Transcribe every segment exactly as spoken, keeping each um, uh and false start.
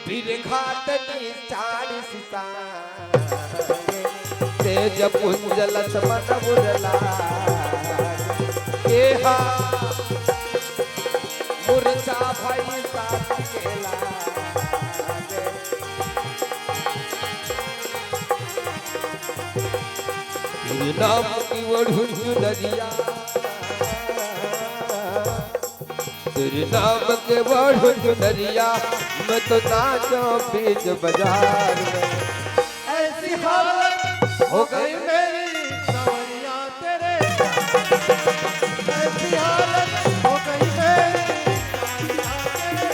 फिर घात निचारिस सांगे, तेज पुंज लक्ष्मण उरलागे। एहा मूर्छा भई सास के लागे। तेरे नाम की ओढ़ूं चुनरिया, तेरे नाम के ओढ़ूं चुनरिया, मैं तो नाचूं बीच बाजार में। ऐसी हालत हो गई मेरी सांवरिया तेरे, ऐसी हालत हो गई मेरी सांवरिया तेरे।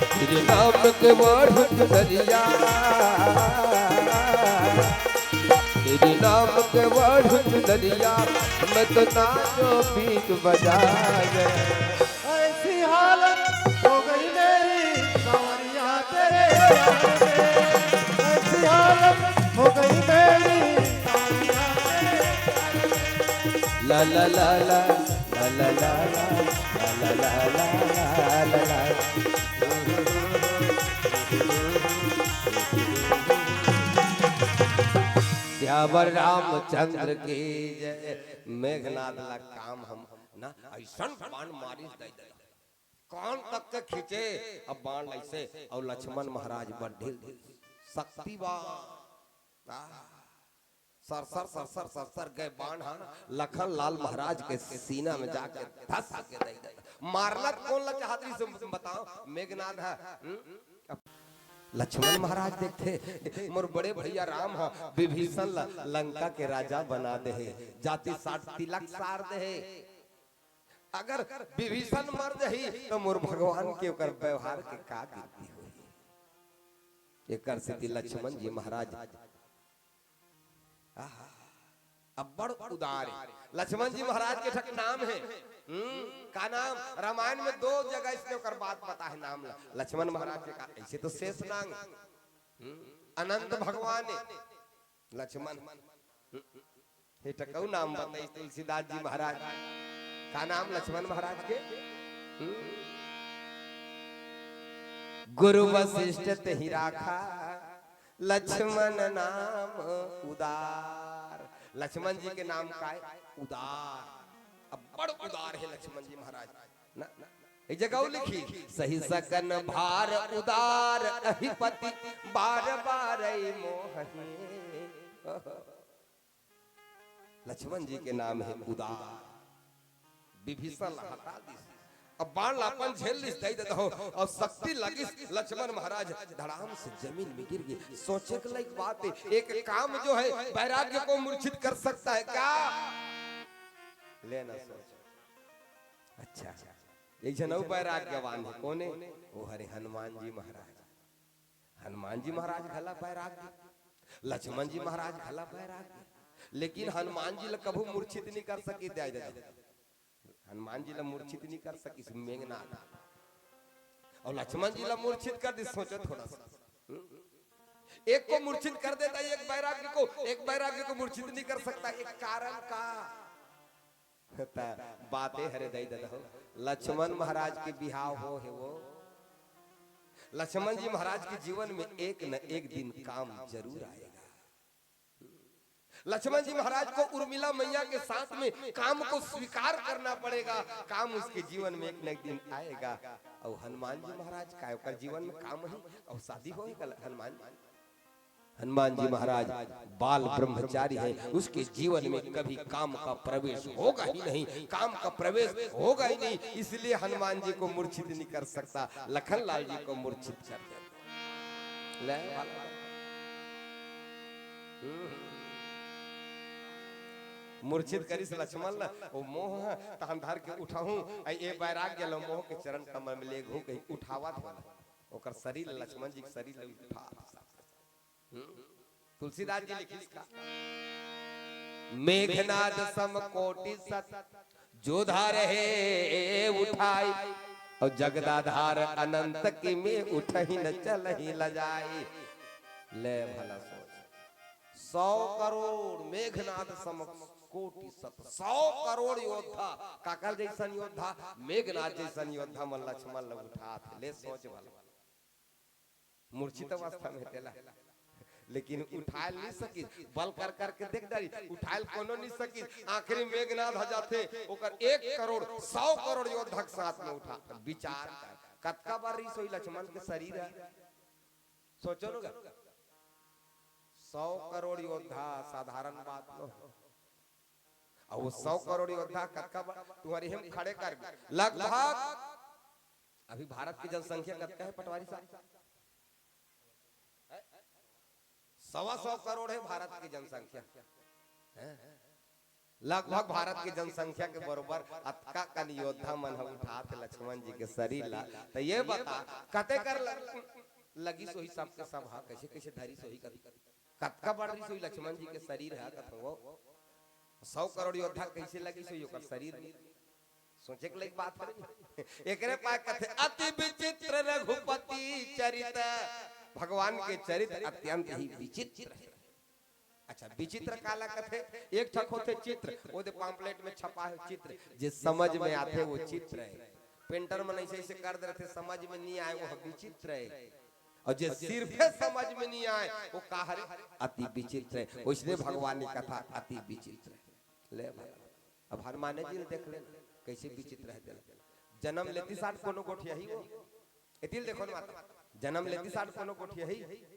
तेरे नाम के ओढ़ूं चुनरिया, तेरे नाम के ओढ़ूं चुनरिया, मैं तो नाचूं बीच बाजार में। ऐसी हालत हो गई मेरी सांवरिया तेरे प्यार में, ऐसी हालत हो गई मेरी सांवरिया तेरे प्यार में। ला ला ला ला, ला ला ला ला, ला ला ला ला, ला ला ला। सियावर रामचंद्र की जय। मेघनाद ला काम हम ना अइसन बाण मारिस दई दे, कान तक के खींचे, अब बाण लइसे, अउ लक्ष्मण महाराज बर ढील शक्ति बाण। आह, सरसर, सरसर, सरसर गए बाण ह, लखन लाल महाराज के सीना में जाके धस के दई दे। मारना त कोन ला चाहत रहिस बताओ, मेघनाद ह, हम्म? लक्ष्मण महाराज देखथे, मोर बड़े भैया राम ह विभीषण ला लंका के राजा बना दे हे, जाति साठ तिलक सार दे हे। अगर विभीषण मर जाही, त मोर भगवान के ओकर व्यवहार के का गिनती होही? एकर सेती लक्ष्मण जी महाराज, आहा, अब्बड़ उदार हे। लक्ष्मण जी महाराज के ठक नाम हे, हम्म, का नाम? रामायण में दो जगह इसने ओकर बात बताहे नाम ला। लक्ष्मण महाराज के का, अइसे तो शेष नांग हे, हम्म, अनंत भगवान हे लक्ष्मण। हम्म, हे टकऊ नाम बताइस तुलसीदास जी महाराज। का नाम लक्ष्मण महाराज के? हम्म। गुरु वशिष्ठ तेहि राखा, लक्ष्मण नाम उदार। लक्ष्मण जी के नाम काय? उदार। अब्बड़ उदार हे लक्ष्मण जी महाराज। ना, ना। एक जगह अउ लिखिस, सहि सकन भार उदार, अहिपति बार बार मोहहि। लक्ष्मण जी के नाम हे उदार। विभीषण ला हटा दिस, अब बाण ला अपन झेल लिस, दई दे दहो, अउ शक्ति लगिस लक्ष्मण महाराज धड़ाम से जमीन में गिर गे। सोचे के लायक बात हे, एक काम जो है वैराग्य को मूर्छित कर सकता है क्या? ले ना सोच। अच्छा, एक झन अउ वैराग्यवान हे, कोन हे? वो हरे हनुमान जी महाराज। हनुमान जी महाराज घला वैराग्य, लक्ष्मण जी महाराज घला वैराग्य, लेकिन हनुमान जी ला कभू मूर्छित नहीं कर सके। दे दे, हनुमान जी ला मूर्छित नहीं कर सकिस मेघनाद, अउ लक्ष्मण जी ला मूर्छित कर दिस। सोचो थोड़ा सा, हम्म? एक को मूर्छित कर देता है, एक वैराग्य को, एक वैराग्य को मूर्छित नहीं कर सकता। एक कारण का? त बाते हरे दई दे दहो, लक्ष्मण महाराज के बिहाव हो हे वो। लक्ष्मण जी महाराज के जीवन में एक न एक दिन काम जरूर आएगा। लक्ष्मण जी महाराज को उर्मिला मैया के साथ में काम को स्वीकार करना पड़ेगा। काम उसके जीवन में एक न एक दिन आएगा। अउ हनुमान जी महाराज का, ओकर जीवन में काम ही, अउ शादी होही का हनुमान जी? हनुमान जी महाराज बाल ब्रह्मचारी हैं, उसके जीवन में कभी काम का प्रवेश होगा ही नहीं, काम का प्रवेश होगा ही नहीं, इसलिए हनुमान जी को मूर्छित नहीं कर सकता, लखन लाल जी को मूर्छित कर देता। ले, हम्म। मूर्छित करिस लक्ष्मण ला, वो मोह ह, तहन धर के उठाहूं, अइ ए बैराग्य ला मोह के चरण कमल में लेगहूं, कहि उठावत हे, ओकर शरीर ला, लक्ष्मण जी के शरीर ला उठात। हम्म? तुलसीदास जी लिखिस का, मेघनाद सम कोटि सत जो धरे उठाई, अउ जगदाधार अनंत कीन्हे उठहिं न चलहिं लजाई। ले भला सोच, सौ करोड़ मेघनाद सम कोटि सत, सौ करोड़ योद्धा, काकर जइसन योद्धा, मेघनाद जइसन योद्धा मन लक्ष्मण ल उठात हे। ले सोच भला। मूर्छित अवस्था में तेला, लेकिन उठायल नहीं सकिस, बल कर करके देख डारी, उठायल कोनो नहीं सकिस। आखिरी मेघनाद ह जाथे, ओकर एक करोड़, सौ करोड़ योद्धा के साथ में उठा। विचार कर, कतका बार रिहिस होही लक्ष्मण के शरीर ह? सोचो न गा, सौ करोड़ योद्धा साधारण बात नो। अउ वो सौ करोड़ योद्धा कतका बार तुम्हर इही म खड़े कर, लगभग अभी भारत के जनसंख्या कतका हे पटवारी साहब? सवा सौ करोड़ हे भारत के जनसंख्या, हैं? लगभग भारत के जनसंख्या के बरोबर अतका कन योद्धा मन ह उठात हे लक्ष्मण जी के शरीर ला। त ये बता, कते कर ल-, लगिस होही सबके सब ह, कइसे कइसे धरिस होही कति, कतका बार रिहिस होही लक्ष्मण जी के शरीर ह, कथों वो सौ करोड़ योद्धा कइसे लगिस होही ओकर शरीर में? सोचे के लायक बात हरे। एकरे पाय कथे, "अति विचित्र रघुपति चरित।" भगवान के चरित्र अत्यंत ही विचित्र हे। अच्छा, विचित्र काला कथे? एक ठक होथे चित्र, ओदे pamphlet में छपा हे चित्र, जे समझ में आथे वो चित्र हे। Painter मन अइसे अइसे कर दे रथे, समझ में नहीं आय, वो विचित्र हे। अउ जे सिर्फे समझ में नहीं आय, वो का हरे? अति विचित्र हे। ओइसने भगवान के कथा अति विचित्र हे। ले भाई, अब हनुमाने जी ल देख ले, कइसे विचित्र हे तेला। जनम लेतिस आंट कोनो गोठियाही वो। एती ल देखो न माता, जनम लेतिस आंट कोनो गोठियाही।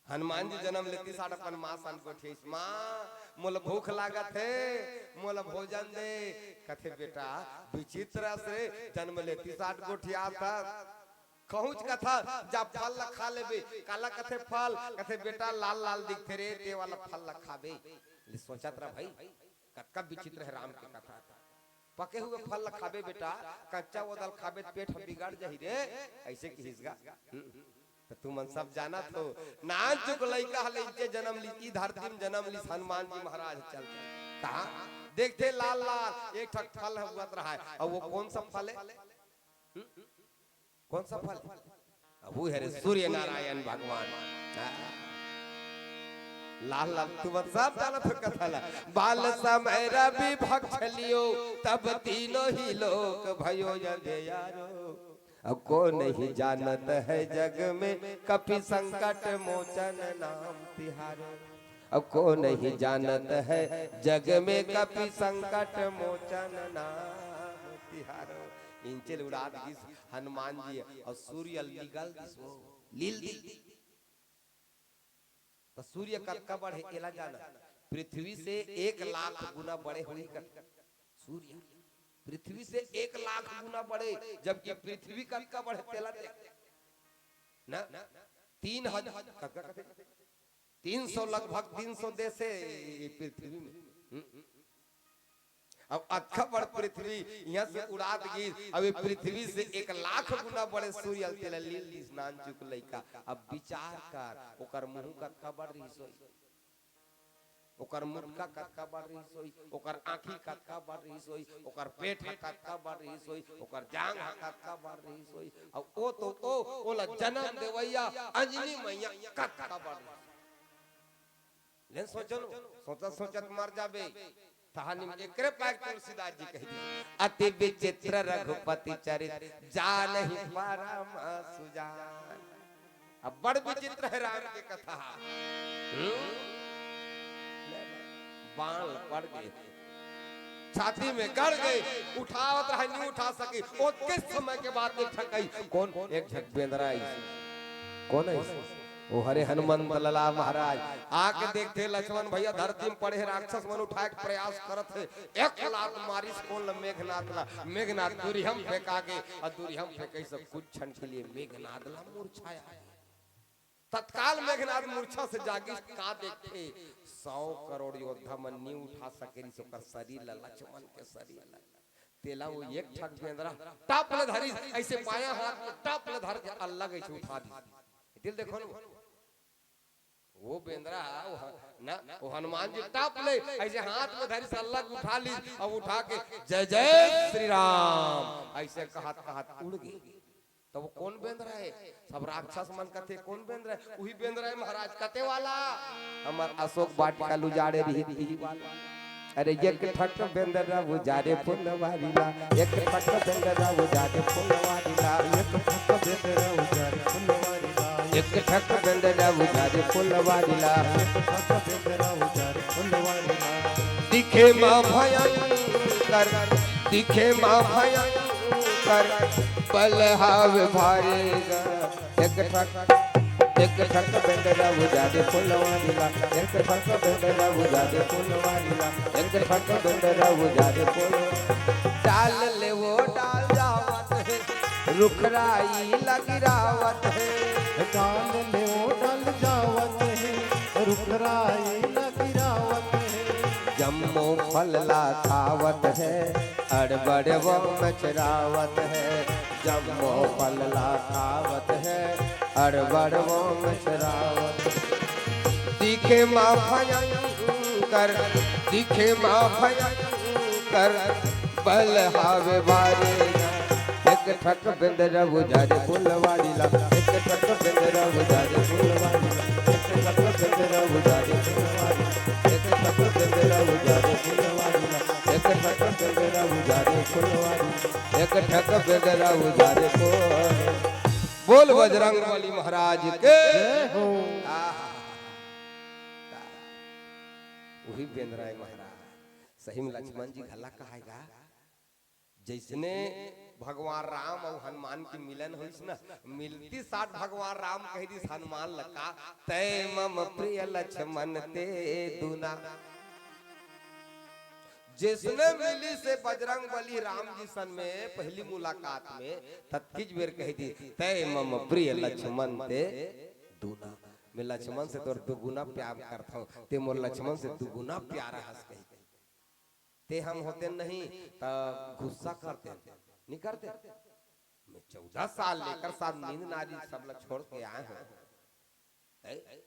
हनुमान जी जनम लेतिस आंट अपन माँ सन गोठियाइस, "माँ, मोला भूख लागत हे, मोला भोजन दे।" कथे, "बेटा, विचित्र अस रे, जनम लेतिस आंट गोठियात हस।" कहूँच कथा, "जा फल ला खा लेबे।" काला कथे फल? कथे, "बेटा, लाल लाल दिखथे रे, ते वाला फल ला खाबे।" ले सोचत रह भाई, कतका विचित्र हे राम के कथा। "पके हुए फल ला खाबे बेटा, कच्चा ओदल खाबे त पेट ह बिगड़ जाही रे।" अइसे किहिस गा। हम्म। त तुमन सब जानत हो, नानचुक लइका ह लेंचे जनम लिस, ई धरती म जनम लिस, हनुमान जी महाराज चल। कहाँ? देखथे लाल लाल एक ठक फल ह उगत रहाय, अउ वो कोन सा फल हे? हम्म? कोन सा फल? अब वो हरे सूर्य नारायण भगवान। हाँ। लाल लाल तुम सब जानत हो कथा ला। "बाल समय रवि भक्ष लियो, तब तीनों ही लोक भयो अंधियारो। अब को नहीं जानत है जग में, कपि संकट मोचन नाम तिहारो।" अब को नहीं जानत है जग में, कपि संकट मोचन नाम तिहारो। इंचे ल उड़ात गिस हनुमान जी अउ सूर्य निगल दिस वो, लील दिस। त सूर्य कतका बड़े एला जाना, पृथ्वी से एक लाख गुना बड़े होही का सूर्य, पृथ्वी से एक लाख गुना बड़े, जबकि पृथ्वी कतका बड़े तेला देख ना, तीन हजार, कतका कथे? तीन सौ, लगभग तीन सौ देश हे ये पृथ्वी में। हम्म। अब अतका बड़ पृथ्वी इहाँ से उड़ात गिस, अब ये पृथ्वी से एक लाख गुना बड़े सूर्य ल तेला लील दिस नानचुक लइका। अब विचार कर, ओकर मुंह कतका बड़ रिहिस होही, ओकर मुटका कतका बड़ रिहिस होही, ओकर आँखी कतका बड़ रिहिस होही, ओकर पेट ह कतका बड़ रिहिस होही, ओकर जांग ह कतका बड़ रिहिस होही। अब ओ तो ओ, ओला जनम देवइया अंजनी मइया कतका बड़ रिहिस होही। लेन सोचो न, सोचत सोचत मर जाबे। तहानी में एकरे पाय तुलसीदास जी कहि दिस, "अति विचित्र रघुपति चरित, जानहि परम सुजान।" अब बड़ विचित्र हे राम के कथा। हम्म? बाण पड़ गे, छाती में गड़ गे, उठावत रहे, नहीं उठा सके। ओतके समय के बाद एक ठकई, कोन? एक झक बेंदरा आई। कोन आई? ओ हरे हनुमंत लला महाराज। आके देखथे लक्ष्मण भइया धरती में पड़े हे, राक्षस मन उठाए के प्रयास करत हे। एक लात मारिस कोन ल? मेघनाथ ला। मेघनाथ दूरिहा म फेंका गे, अउ दूरिहा म फेंकइस कुछ क्षण के लिए मेघनाथ ला मूर्छा आय। तत्काल मेघनाथ मूर्छा से जागिस, का देखथे? सौ करोड़ योद्धा मन नी उठा सके रिहिस ओकर शरीर ला, लक्ष्मण के शरीर ला। तेला वो एक ठक बेंदरा टप ले धरिस, अइसे बायां हाथ में टप ले धर के अलग अइसे उठा दिस। दिल देखो न, वो बेंदरा, वो ह-, ना, वो हनुमान जी टप ले अइसे हाथ में धरिस, अलग उठा लिस, अब उठा के, "जय जय श्री राम," अइसे कहत कहत उड़ गे। तब वो कोन बेंदरा हे? सब राक्षस मन कथे, "कोन बेंदरा हे?" उही बेंदरा हे महाराज, कते वाला? "हमर अशोक वाटिका ल उजाड़े रिहिस तिही वाला।" अरे एक ठक बेंदरा उजाड़े फुलवारी ला, एक ठक बेंदरा उजाड़े फुलवारी ला, एक ठक बेंदरा उजाड़े फुलवारी ला। एक ठक बेंदरा उजारे फुलवारी ला। एक ठक बेंदरा उजारे फुलवारी ला। दिखे मा भयंकर, दिखे मा भयंकर, बल हावे भारी गा। एक ठक, एक ठक बेंदरा उजारे फुलवारी ला। एक ठक बेंदरा उजारे फुलवारी ला। एक ठक बेंदरा उजारे फुलवारी। डाल ले वो डाल जावत हे, रुखराई ला गिरावत हे। डाल ले वो डाल जावत हे, रुखराई ला गिरावत हे। जम्मो फल ला खावत हे, अड़बड़ वो मचरावत हे। जम्मो फल ला खावत हे, अड़बड़ वो मचरावत। दिखे मा भयंकर, दिखे मा भयंकर, बल हावे भारी गा। एक ठक बेंदरा उजारे फुलवारी ला। एक ठक बेंदरा उजारे फुलवारी ला। एक ठक बेंदरा उजारे फुलवारी ला। एक ठक बेंदरा उजारे फुलवारी ला। एक ठक बेंदरा उजारे फुलवारी ला। एक ठक बेंदरा उजारे फुलवारी। बोल बजरंग बली महाराज के। जय हो। आहा। उही बेंदरा हे महाराज। सही में लक्ष्मण जी घला कहाय गा। जइसने भगवान राम अउ हनुमान के मिलन होइस ना, मिलती साथ भगवान राम कहि दिस हनुमान ला का, "तै मम प्रिय लक्ष्मण ते दूना।" जइसने मिलिस हे बजरंग बली राम जी सन में पहली मुलाकात में, ततकिच बेर कहि दिस, "तै मम प्रिय लक्ष्मण ते दूना।" मैं लक्ष्मण से तोर दुगुना प्यार करथंव, ते मोर लक्ष्मण से दुगुना प्यारा हस कहि। ते हम होतेन नहीं, त गुस्सा करतेन, नहीं करतेन? मैं चौदह साल लेकर साथ नींद नारी सब ला छोड़ के आए हंव। ए?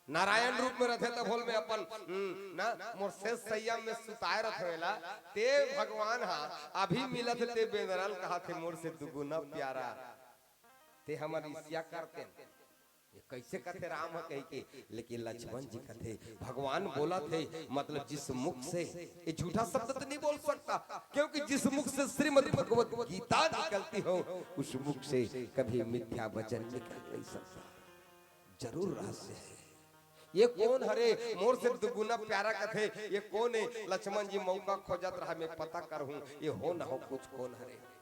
नारायण रूप में रथे त भोल में अपन, हम्म, ना, मोर सेज सइया में सुताए रथंव एला, ते भगवान हा अभी मिलत हे ते बेंदरा ल कहाथे मोर से दुगुना प्यारा। ते हमर ईर्ष्या करतेन। ये कइसे कथे राम ह कहिके, लेकिन लक्ष्मण जी कथे, भगवान बोलत हे, मतलब जिस मुख से, ये झूठा शब्द तो नहीं बोल सकता, क्योंकि जिस मुख से श्रीमद् भगवत गीता निकलती हो, उस मुख से कभी मिथ्या वचन निकल नहीं सकता। जरूर रहस्य है। ये कोन हरे, मोर से दुगुना प्यारा कथे, ये कोन हे? लक्ष्मण जी मौका खोजत रहा, मैं पता करहूं, ये हो न हो कुछ कोन हरे।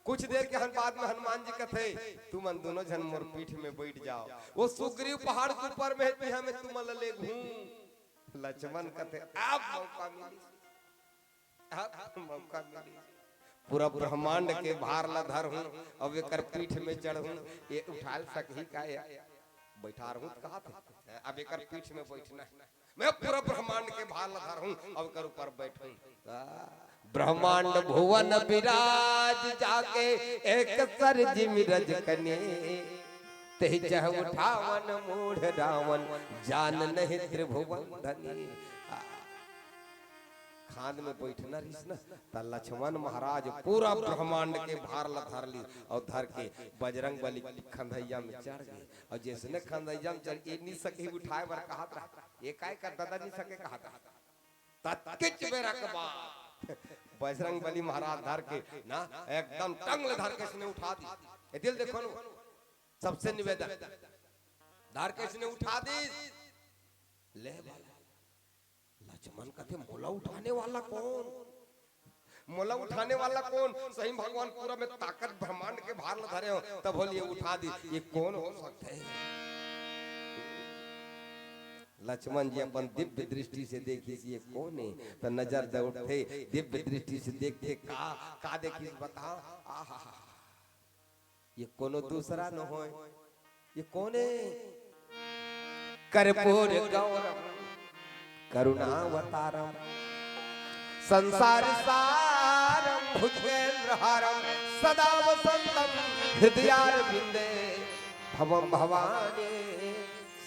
कुछ देर के हन बाद में हनुमान जी कथे, "तुमन दोनों झन मोर पीठ में बैठ जाओ।" वो सुग्रीव पहाड़ के ऊपर में हे, तिहां में तुमन ला लेगहूं। लक्ष्मण कथे, "अब मौका मिली, अब मौका मिली। पूरा ब्रह्मांड के भार ला धरहूं, अब एकर पीठ में चढ़हूं, ये उठा सकही का?" ये बैठारहूं त कहाथे, "अब एकर पीठ में बैठना हे।" मैं पूरा ब्रह्मांड के भार ला धरहूं, अब एकर ऊपर बैठहूं। आ, ब्रह्मांड भुवन विराज जाके, एक सर जिम रज कने। तेहि जह उठावन मूढ़ रावण, जान नहीं त्रिभुवन धनी। आ, खांद में बैठना रहिस ना, त लक्ष्मण महाराज पूरा ब्रह्मांड के भार ला धर लिस अउ धर के बजरंग बली खंधइया में चढ़ गे। अउ जइसने खंधइया में चढ़, ये नी सके उठाए बर कहत रहा, ये काय कर ददा नी सके कहत रहा। ततकेच बेरा के बाद बजरंग बली महाराज धर के ना एकदम टंग ले धर के इसने उठा दिस। ए दिल देखो ना, सबसे निवेदन, धर के इसने उठा दिस। ले बाला। लक्ष्मण कथे, "मोला उठाने वाला कोन? मोला उठाने वाला कोन?" सही भगवान पूरा में ताकत ब्रह्मांड के भार ला धरे हो, तब बोलिए उठा दी, ये कोन हो सकथे? लक्ष्मण जी अपन दिव्य दृष्टि से देखिस, ये कोन हे? त नजर दौड़थे, दिव्य दृष्टि से देखथे, का, का देखिस बता? आहा, ये कोनो दूसरा न होय, ये कोन हे? कर्पूर गौरम करुणावतारम संसार सारम भुजगेंद्र हारम सदा वसंतम हृदयारविंदे भवम भवानी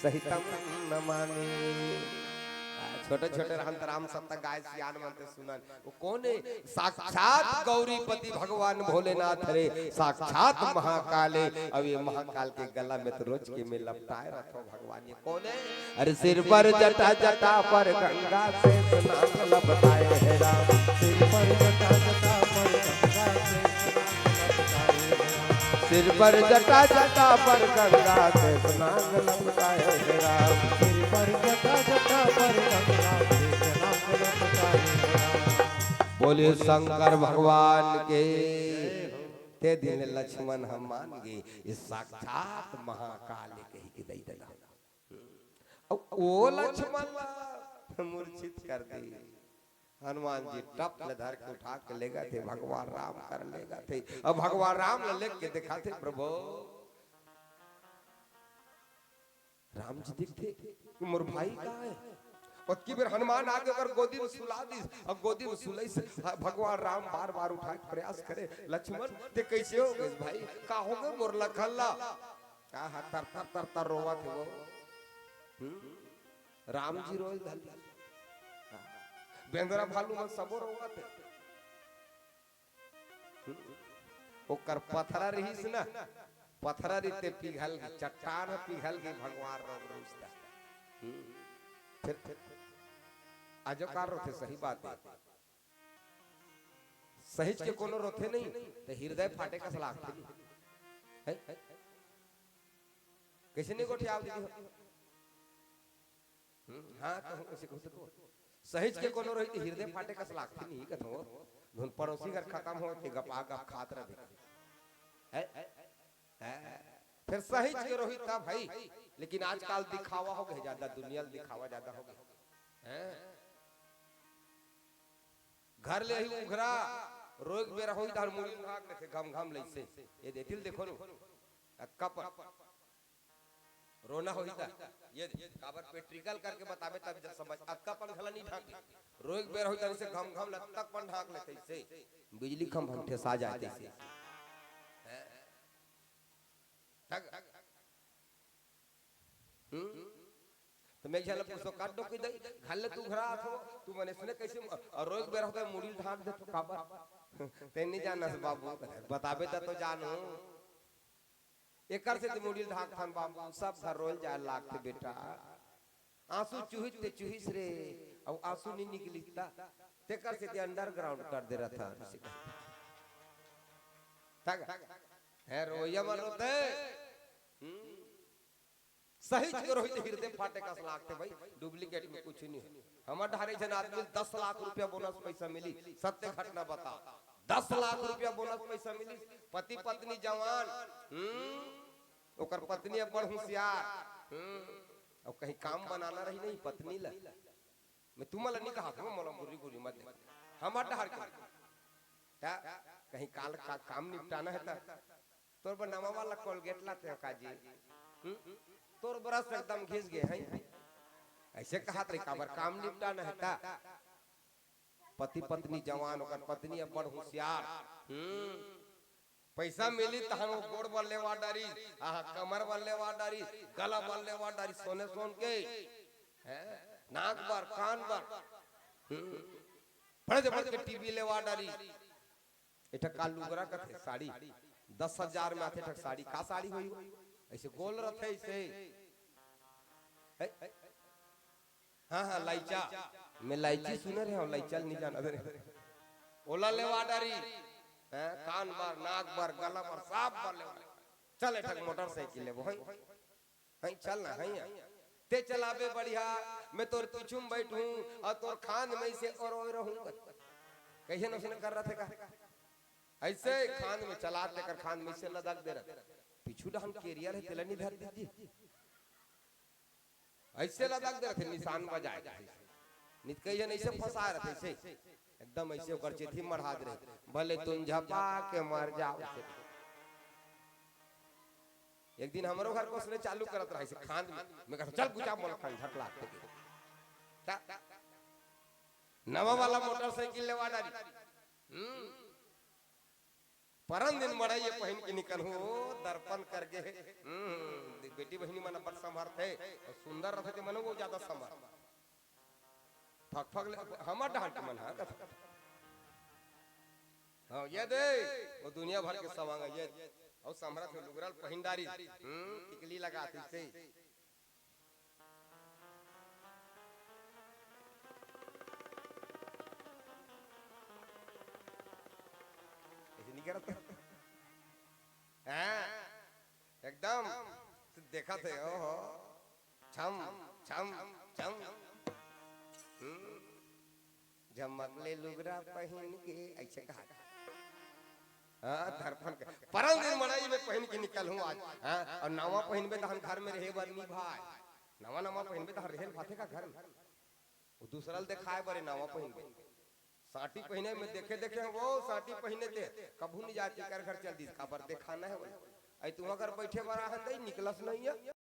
सहितम नमामि। छोटे छोटे रहन त राम सत्ता गाय सियान मन ते सुनन। वो कोन हे? साक्षात गौरीपति भगवान भोलेनाथ हरे, साक्षात महाकाल हे। अब ये महाकाल के गला में तो रोज के में लपटाए रथो भगवान, ये कोन हे? अरे सिर पर जटा जटा पर गंगा से स्नान लपटाए हे राम। सिर पर जटा जटा पर गंगा से स्नान लपटाए हे राम। सिर पर जटा, जटा पर गंगा, शेष नाग लटकाए हे राम। सिर पर जटा, जटा पर गंगा, शेष नाग लटकाए हे राम। बोले शंकर भगवान के। ते दिन लक्ष्मण ह मान गे, ये साक्षात महाकाल कहि के दई देना। अउ ओ लक्ष्मण ला मूर्छित कर दे। हनुमान जी टप ले धर के उठा के लेगथे, भगवान राम कर लेगथे। अब भगवान राम ला लेग के देखाथे, प्रभु राम जी दिखथे कि मोर भाई कहाँ हे? ओतकी बेर हनुमान आके ओकर गोदी में सुला दिस। अब गोदी में सुलइस, भगवान राम बार बार उठा के प्रयास करे, लक्ष्मण ते कइसे हो गे भाई? का हो गे मोर लखन ला? आहा, तर तर तर तर रोवत हे वो। हम्म? राम जी रोए धर लिस। हाँ। बेंदरा भालू मन सबो रोवत हे। हम्म? ओकर पथरा रहिस ना, पथरा रहिते पिघल गे, चट्टान ह पिघल गे, भगवान रोग रुसदा। हम्म? फिर, फिर आजो का रोथे, सही बात हे। सहिच के कोनो रोथे नहीं, त हिरदय फाटे कस लागथे नहीं। है? कइसे नहीं गोठियाव दीदी हो? हम्म, हाँ, कहूँ कइसे कहूँ तो। सहिच के कोनो रोही त हिरदय फाटे कस लागथे नहीं, कथों। धुन पड़ोसी घर खतम हो, ते गपा गप खात रहे। है? है? फिर सहिच के रोही तब भाई, लेकिन आजकल दिखावा हो गे ज्यादा, दुनिया ल दिखावा ज्यादा हो गे। हैं? घर ले ही उघरा, रोए के बेरा होही, तहन मुड़ी उघार लेथे, घम घम लइसे। ये दे, दिल देखो नु, अक्का पर रोना होही त, ये दे, काबर पेट्रिकल करके बताबे तब जब समझ, अक्का पर घला नहीं ढांक, रोए के बेरा होही, तहन से घम घम लत्तक पर ढांक लेथे, इसे बिजली खंभा म ठेसा जाए तइसे। हैं? तक। हम्म? त मैं झन पूछो, काट दो कि दई, घर ले तू घर आथो, तू मने सुने कइसे म-, अउ रोए के बेरा होथे, मुड़ी ल ढांक देथो, काबर? ते नहीं जानस बाबू, बताबे त तो जानहूं। एकर सेती मुड़ी ल ढांकथन बाबू, सब घर रोए ल जाए लागथे बेटा। आंसू चुहिस ते चुहिस रे, अउ आंसू नहीं निकलिस त, तेकर सेती underground कर दे रथन। तक, हैं रोइया मन रोथे? हम्म। सहिच के रोही त हिरदे फाटे कस लागथे भाई, duplicate में कुछ नहीं हे। हमर डहर एक झन आदमी ल दस लाख रुपया बोनस पइसा मिली, सत्य घटना बता। दस लाख रुपया बोनस पइसा मिली, पति पत्नी जवान, हम्म, ओकर पत्नी अब्बड़ हुसियार, हम्म, अउ कहीं काम बनाना रही नहीं पत्नी ला। मैं तुमन ला नहीं कहा था, मोला गुरी गुरी मत देख। हमर डहर के। त कहीं काल का काम निपटाना हे त तोर बर नवा वाला Colgate लाते हो का जी? हम्म? तोर brush एकदम घिस गे हे। अइसे कहत रही, काबर काम निपटाना हे त। पति पत्नी जवान, ओकर पत्नी अब्बड़ हुसियार। हम्म। पइसा मिली तहन वो गोड़ बर लेवा डारी, आहा, कमर बर लेवा डारी, गला बर लेवा डारी, सोने सोन के। हैं? नाक बर, कान बर। हम्म। बड़े से बड़े के टीवी लेवा डारी। एठा का लुगरा कथे, साड़ी। दस हजार में आथे, एठा साड़ी। का साड़ी होही? अइसे गोल रथे, अइसे। है? हाँ, हाँ, लाइचा। मैं लाइची सुने रहे हूँ, लाइचा नहीं जाना दे। ओला लेवा डारी। हैं? कान बर, नाक बर, गला बर, सब बर लेवा डारी। चल, एठा मोटरसाइकिल लेबो, हैं? हैं, चल ना, हैं, हैं। ते चलाबे बढ़िया, मैं तोर पीछू में बैठहूं अउ तोर खांद में से ओरोए रहूं। कहिए न उसने कर रहा था का? अइसे खांद में चला, तेकर खांद में से लदक दे रहा था। पीछू डहन carrier हे, तेला नहीं धर दीजिए। अइसे लदक दे रहा था, निशान बजाए। नित कहिए न अइसे फंसा रहा था, अइसे। एकदम अइसे ओकर चेथी मढ़ा दे रहे। भले तुम झपा के मर जाओ। एक दिन हमरो घर कोसने चालू करत रहा, अइसे खांद में। मैं कहता, "चल गुचा मोला खांद झटला के।" ता, नवा वाला मोटरसाइकिल लेवा डारी। हम्म। परन दिन मड़ई ये पहिन के निकलहूं, दर्पण करके। हम्म, बेटी बहिनी मन अब्बड़ संभरथे, अउ सुंदर रथे ते मनो वो ज्यादा संभर। फक फक ले, हमर डहर के मन हा कथे। हाँ, ये दे, वो दुनिया भर के सवांग, ये, अउ संभरत हे लुगरा ल पहिन डारी, हम्म, टिकली लगा अइसे। अइसे नहीं करत। हाँ, छम। देखत हे, ओहो, छम, छम, छम। हम्म, झमक ले लुगरा पहिन के, अइसे कहा। हाँ, दरपन के। परन दिन मड़ई में पहिन के निकलहूँ आज। हाँ, अउ नवा पहिनबे तहन घर में रहे बर नी भाय। नवा नवा पहिनबे तहन रहे ल भाथे का घर में। वो दूसरा ल देखाय बर नवा पहिनबे। साटी पहिने में देखे देखे वो साटी पहिने ते कभू नी जाय, तेकर घर चल दिस, काबर देखाना हे बोले। अइ तुँहर घर बइठे बर आहन दई, निकलस नहीं हे।